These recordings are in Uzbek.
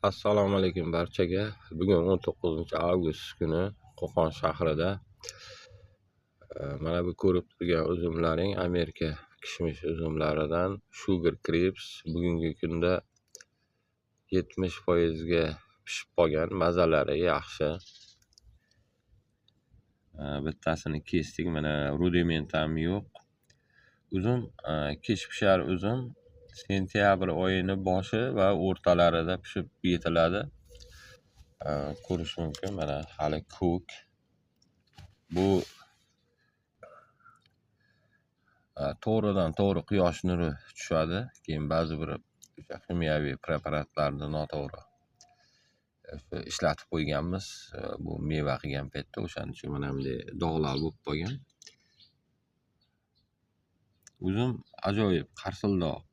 Assalomu alaykum barchaga. Bugun 19-avgust kuni Qo'qon shahrida mana bu ko'rib turgan uzumlaring Amerika kishmish uzumlaridan Sugar Crisp bugungi kunda 70% ga pishib qolgan, mazalari yaxshi. Bittasini kesdik, mana rudiment ham yo'q. Uzum kech pishar uzum sentyabr oyini boshi va o'rtalarida pishib yetiladi. Ko'rish mumkin, mana hali ko'k. Bu to'g'ridan to'g'ri quyosh nuri tushadi. Keyin ba'zi bir o'sha ximiyaviy preparatlarni noto'g'ri ishlatib qo'yganmiz. Bu meva qilgan paytda o'shaning uchun mana bunday dog'lar bo'lib qolgan. Uzum ajoyib qarsildoq,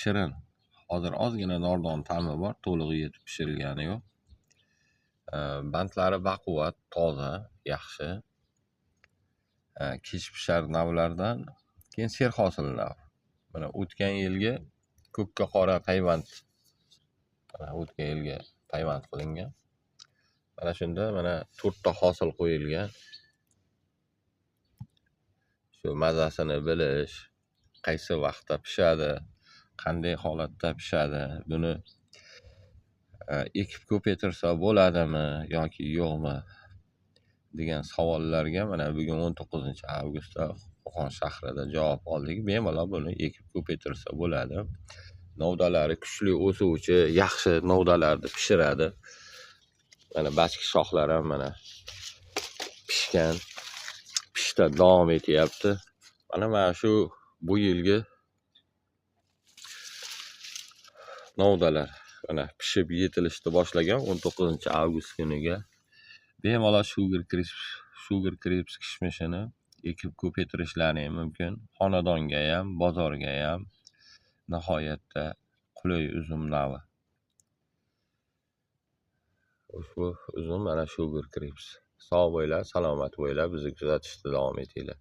shirin. Hozir ozgina nordon ta'mi bor, to'liq yetib pishirilgani yo'q. Bandlari baquvvat, toza, yaxshi. Kech pishar navlardan, keyin serhosil nav. Mana o'tgan yilgi ko'kka qora payvand. Mana o'tgan yilgi payvand qilingan. Mana shunda mana 4 ta hosil qo'yilgan. Shu mazasini bilish, qaysi vaqtda pishadi, qanday holatda pishadi, buni ekib ko'paytirsa bo'ladimi yoki yo'qmi degan savollarga mana bugun 19-avgustda Qo'qon shahrida javob oldik. Bemalol buni ekib ko'paytirsa bo'ladi. Novdalari kuchli o'suvchi, yaxshi novdalarni pishiradi. Mana bachki shoxlari ham mana pishgan, pishda davom etyapti. Mana shu bu yilgi novdalar mana pishib yetilishni boshlagan 19-avgust kuniga. Bemalol Sugar Crisp kishmishini ekib ko'paytirishlari ham mumkin. Xonadonga ham, bozorga ham nihoyatda qulay uzum navi. Ushbu uzum mana Sugar Crisp. Sog' bo'linglar, salomat bo'linglar, bizni kuzatishda davom etinglar.